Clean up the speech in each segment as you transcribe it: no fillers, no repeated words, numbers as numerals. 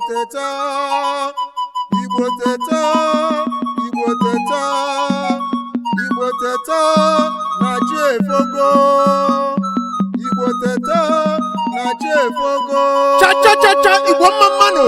Teta, Igbo teta, Igbo teta, Igbo teta na chi efogo. Igbo teta na chi efogo. Cha cha cha cha! Igbo, mma mma nụ!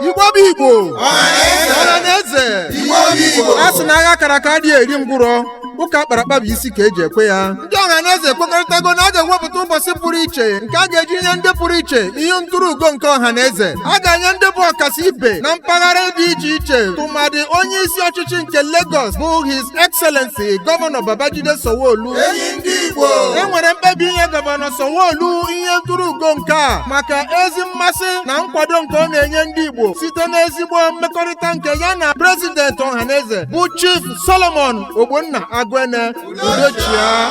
Igbo bụ Igbo! Ọha na eze! Igbo bụ Igbo! A sị na agha kara aka adịghị eri ngwụrọ. Ụka akparakpa bụ isi ka eji ekwe ya. Ndị ọha na eze ekwekọrịtago na a ga-ewepụta ụbọchị pụrụ iche nke a ga-eji nye ndị pụrụ iche ihe ntụrụ ugo nke ọha na eze. A ga-enye ndị bụ ọkasị ibe na mpaghara dị iche iche, tụmadị onye isi ọchịchị nke Lagos bụ His Excellency Gọvanọ Babajide Sanwo-Olu. Enyi ndị Igbo! E nwere mkpebi inye Gọvanọ Sanwo-Olu ihe ntụrụ ugo nke a maka ezi mmasị na nkwado nke ọ na-enye ndị Igbo site n'ezigbo mmekọrịta nke ya na Prezidenti Ọhaneze bụ Chief Solomon Ogbonna Agwene. Udochia.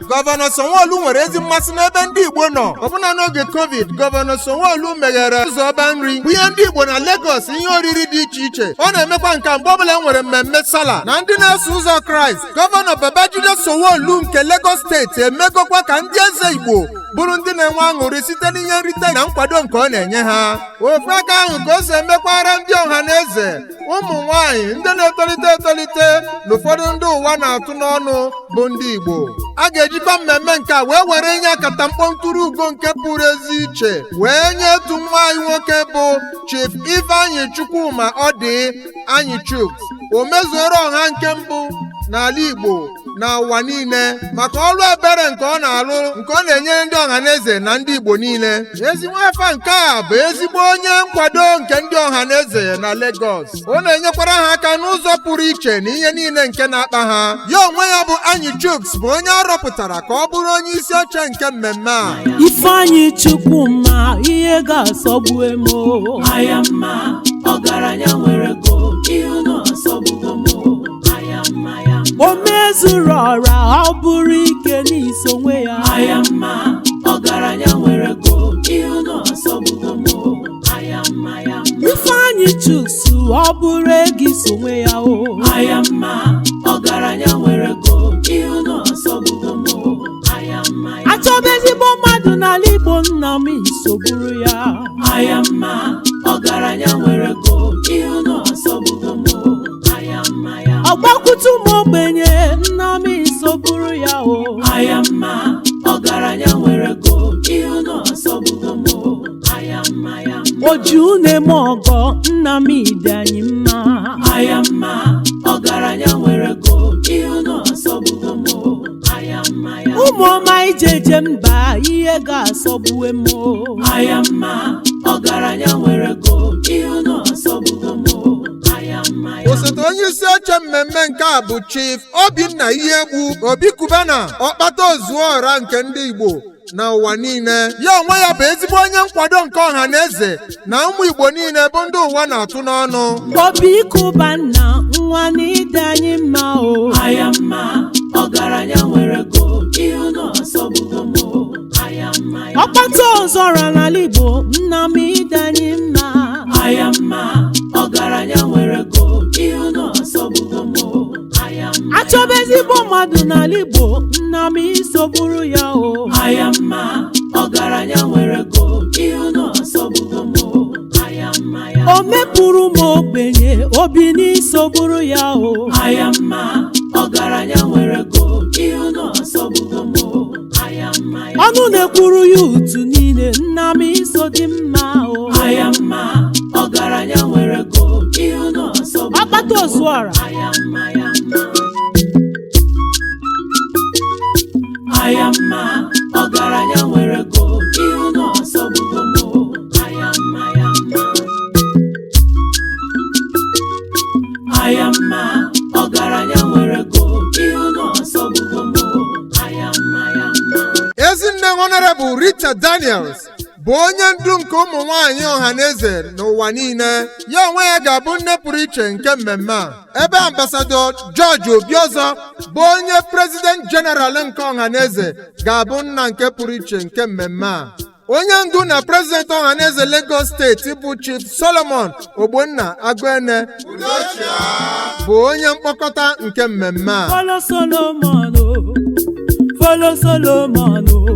Gọvanọ Sanwo-Olu nwere ezi mmasị n'ebe ndị Igbo nọ. Ọbụna n'oge COVID, Gọvanọ Sanwo-Olu meghere ụzọ ọba nri bụ ihe ndị Igbo na Lagos ihe oriri dị iche iche. Ọ na-emekwa nke a mgbe ọbụla e nwere mmemme Sala na ndị na-eso ụzọ Kraịst. Gọvanọ Babajide Sanwo-Olu nke Lagos Steeti emegokwa ka ndị eze Igbo bụrụ ndị na-enwe aṅụrị site n'ihe nrite na nkwado nke ọ na-enye ha. Ofu aka ahụ ka o si emekwara ndị ọha na eze, ụmụ nwanyị, ndị na-etolite etolite na ụfọdụ ndị ụwa na-atụ n'ọnụ bụ ndị Igbo. A ga-ejikwa mmemme nke a wee were nye akatamkpo ntụrụ ugo nke pụrụ ezi iche wee nye otu nwa anyị nwoke bụ Chief Ifeanyị Chukwuma Ọdị Anyị Chuks, o mezuoro ọha nke mbụ n'ala Igbo na ụwa niile maka ọrụ ebere nke ọ na-alụ, nke ọ na-enyere ndị ọhaneze na ndị Igbo niile. Ezi nwaafọ nke a bụ ezigbo onye nkwado nke ndị ọhaneze na Lagos. Ọ na-enyekwara ha aka n'ụzọ pụrụ iche na ihe niile nke na-akpa ha. Ya onwe ya bụ Anyị Chuks bụ onye a rọpụtara ka ọ bụrụ onye isi oche nke mmemme a. Ifeanyị Chukwuma, ihe ga-asọgbu emo. Aya mma, ọgaranya nwere ego, ihe unu asọgbugo m. Aya mma ya mma. O mezuru ọra, ọ bụrụ ike n'iso nwe ya. Aya mma, ọgaranya nwere ego, ihe unu asọgbugo m. Aya mma ya mma. Ifeanyị Chuks, ọ bụrụ ego iso nwe ya o. Aya mma, ọgaranya nwere ego, ihe unu asọgbugo m. Aya mma ya. Achọba ezigbo mmadụ n'ala Igbo, nna m, isogburu ya. Aya mma, ọgaranya nwere ego, ihe unu asọgbugo m. Aya mma ya mma. Ọgbakwute ụmụ ogbenye, nna m, isogburu ya o. Aya mma, ọgaranya nwere ego, ihe unu asọgbugo m. Aya mma ya mma. Oju na-eme ọgọ, nna m, ide anyị mma. Aya mma, ọgaranya nwere ego, ihe unu asọgbugo m. Aya mma ya mma. Ụmụ ọma ijeje mba, ihe ga-asọgbu m o. Aya mma, ọgaranya nwere ego, ihe unu asọgbugo m. Aya mma ya mma. Osote onye isi oche mmemme nke a bụ Chief Obinna Ihegbu Obi Kubana, ọkpata ozuọra nke ndị Igbo na ụwa niile. Ya onwe ya bụ ezigbo onye nkwado nke ọha na eze na ụmụ Igbo niile bụ ndị ụwa na-atụ n'ọnụ. Obi Kubana, nwa n'ide anyị mma o. Aya mma, ọgaranya nwere ego, ihe unu asọgbugo m. Aya mma ya mma. Ọkpata ọzọra n'ala Igbo, nna m, ide anyị mma. Aya mma, ọgaranya nwere ego, ihe unu asọgbugo m. Aya mma. Achọba ezigbo mmadụ n'ala Igbo, nna m, isogburu ya o. Aya mma, ọgaranya nwere ego, ihe unu asọgbugo m. Aya mma ya O mepụrụ m ogbenye obi n'isogburu ya o. Aya mma, ọgaranya nwere ego, ihe unu asọgbugo m. Aya mma ya. Ọnụ na-ekwuru ya utu niile, nna m, iso dị mma o. Aya mma, ọgaranya nwere ego, ihe unu asọgbugo m. Ọkpata ozuọra. Aya mma ya mma. Aya mma, ọgaranya nwere ego, ihe unu asọgbugo m. Aya mma ya mma. Aya mma, ọgaranya nwere ego, ihe unu asọgbugo m. Aya mma ya mma. Ezinne Honorable Rita Daniels bụ onye ndu nke ụmụ nwanyị ọhaneze n'ụwa niile. Ya onwe ya ga-abụ nne pụrụ iche nke mmemme a, ebe Ambassador George Obiozor bụ onye President General nke Ọhaneze ga-abụ nna nke pụrụ iche nke mmemme a. Onye ndu na Prezidenti Ọhaneze Lagos Steeti bụ Chief Solomon Ogbonna Agụene bụ onye mkpokọta nke mmemme a. Follow Solomon o, follow Solomon o,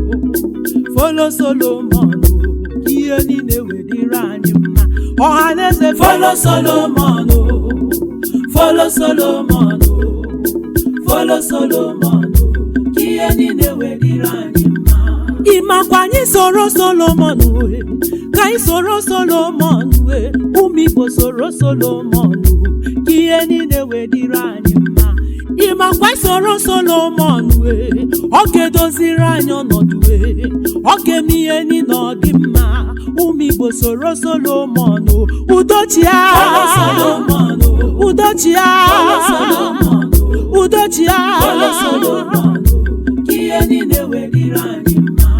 follow Solomon o, ihe niile wedịrị anyị mma. Ọhaneze, Follow Solomon o, follow Solomon o, follow Solomon o, ka ihe niile wee dịrị anyị mma. Ịmakwa anyị soro Solomon wee, ka anyị soro Solomon wee. Ụmụ Igbo, soro Solomon o, ka ihe niile wee dịrị anyị mma. Ịmakwa anyị soro Solomon wee, ọ ga-edoziri anyị ọnọdụ wee, ọ ga-eme ihe niile ọ dị mma. Ụmụ Igbo, soro Solomon o, udochia. Follow Solomon o, udochia. Follow Solomon o, udochia. Follow Solomon o, ka ihe niile wee dịrị anyị mma.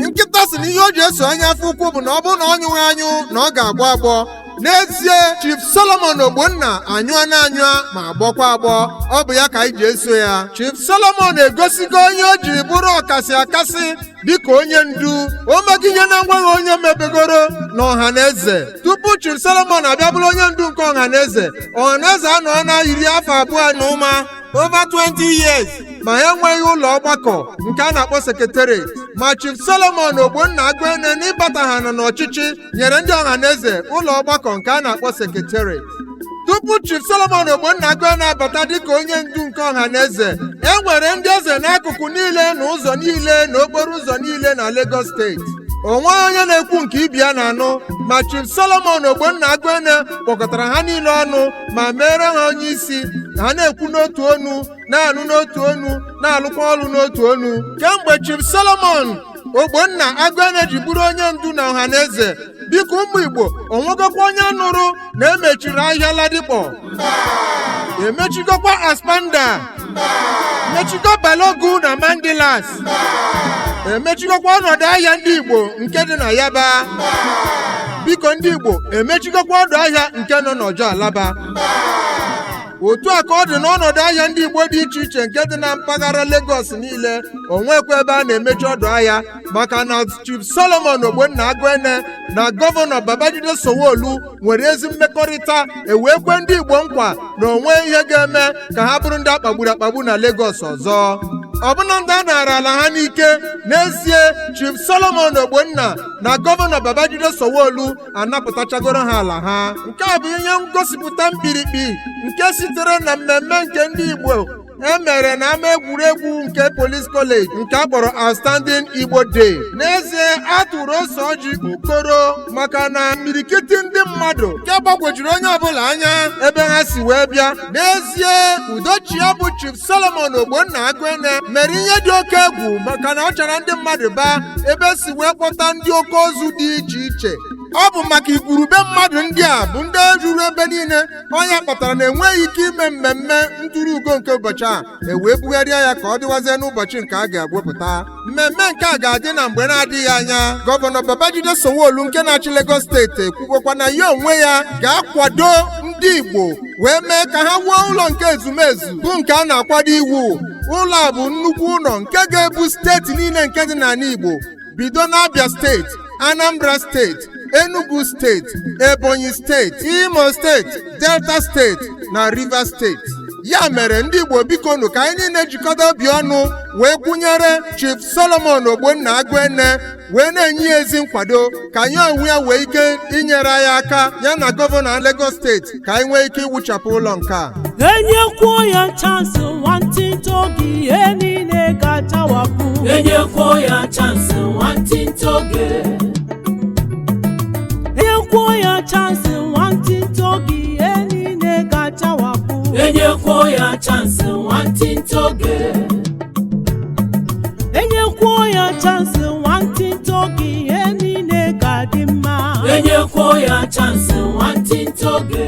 Nkịta si na ihe o ji eso anya afọ ukwu bụ na ọ bụrụ na ọ nyụghị anyụ na ọ ga-agbọ agbọ. N'ezie, Chief Solomon Ogbonna anyụa na anyụa ma agbọkwa agbọ. Ọ bụ ya ka anyị ji eso ya. Chief Solomon egosigo onye o jiri bụrụ ọkasị akasị dịka onye ndu. O mego ihe na-enweghị onye mebegoro na Ọhaneze. Tupu Chief Solomon abịa bụrụ onye ndu nke Ọhaneze, Ọhaneze anọ na 25 na ụma, over 20 years, ma ha enweghị ụlọ ọgbakọ nke a na-akpọ secretariat. Ma Chief Solomon Ogbonna Agụene, n'ịbata ha nọ n'ọchịchị, nyere ndị Ọhaneze ụlọ ọgbakọ nke a na-akpọ secretariat. Tupu Chief Solomon Ogbonna Agụene abata dịka onye ndu nke Ọhaneze, e nwere ndị eze n'akụkụ niile na ụzọ niile na okporo ụzọ niile na Lagos Steeti. O nweghị onye na-ekwu nke ibia na-anụ. Ma Chief Solomon Ogbonna Agụene kpọkọtara ha niile ọnụ ma mere ha onye isi. Ha na-ekwu n'otu onu, na-anụ n'otu onu, na-alụkwa ọrụ n'otu onu. Kemgbe Chief Solomon Ogbonna Agụene ji bụrụ onye ndu na Ọhaneze, biko ụmụ Igbo, onwegokwa onye nụrụ na emechiri ahịa Ladipo? Emechigokwa Aspanda? Mechigo Balogun na Mandilas? Emechigokwa ọnọdụ ahịa ndị Igbo nke dị na Yaba? Biko ndị Igbo, emechigokwa ọdụ ahịa nke nọ n'Ọjọọ Alaba? Otu a ka ọ dị n'ọnọdụ ahịa ndị Igbo dị iche iche nke dị na mpaghara Lagos niile. Onwekwa ebe a na-emechi ọdụ ahịa, maka na Chief Solomon Ogbonna Agụene na Gọvanọ Babajide Sanwo-Olu nwere ezi mmekọrịta, ewee kwe ndị Igbo nkwa na onwe ihe ga-eme ka ha bụrụ ndị akpagburu akpagbu na Lagos ọzọ, ọbụna ndị a nara ala ha n'ike. N'ezie, Chief Solomon Ogbonna na Gọvanọ Babajide Sanwo-Olu anapụtachagoro ha ala ha. Nke a bụ ihe ngosipụta mkpirikpi nke sitere na mmemme nke ndị Igbo e mere na ama egwuregwu nke Police College nke a kpọrọ Outstanding Igbo Day. N'ezie, a tụrụ ose ọjị okoro, maka na mmirikiti ndị mmadụ nke gbagwojuru onye ọbụla anya ebe ha si wee bịa. N'ezie, udochia bụ Chief Solomon Ogbonna Agụene mere ihe dị oke egwu, maka na ọ chọrọ ndị mmadụ baa ebe si wee kpọta ndị oke ozu dị iche iche. Ọ bụ maka igwurube mmadụ ndị a bụ ndị ruru ebe niile, onye kpatara na enweghị ike ime mmemme ntụrụ ugo nke ụbọchị a, e wee bugharịa ya ka ọ dịwazie n'ụbọchị nke a ga-ewepụta. Mmemme nke a ga-adị na mgbe na-adịghị anya. Gọvanọ Babajide Sanwo-Olu nke na-achị Lagos Steeti ekwugokwa na ya onwe ya ga-akwado ndị Igbo wee mee ka ha wuo ụlọ nke ezumezu bụ nke a na-akwado iwu. Ụlọ a bụ nnukwu ụlọ nke ga-ebu steeti niile nke dị n'ala Igbo, bido n'Abia Steeti, Anambra Steeti, Enugu Steeti, Ebonyi Steeti, Imo Steeti, Delta Steeti na Rivers Steeti. Ya mere, ndị Igbo, bikonu, ka anyị niile jikọta obi ọnụ wee kwụnyere Chief Solomon Ogbonna Agụene, wee na-enye ya ezi nkwado, ka anyị onwe ya wee ike inyere anyị aka, ya na Gọvanọ Lagos Steeti, ka anyị nwee ike iwuchapụ ụlọ nke a. Enyekwuo ya chance nwantịntị oge, ihe niile ga-achawapụ. Enyekwuo ya chance nwantịntị oge. Enyekwuo ya chance nwantịntị oge, ihe niile ga-achawapụ. Enyekwuo ya chance nwantịntị oge. Enyekwuo ya chance nwantịntị oge, ihe niile ga-adị mma. Enyekwuo ya chance nwantịntị oge.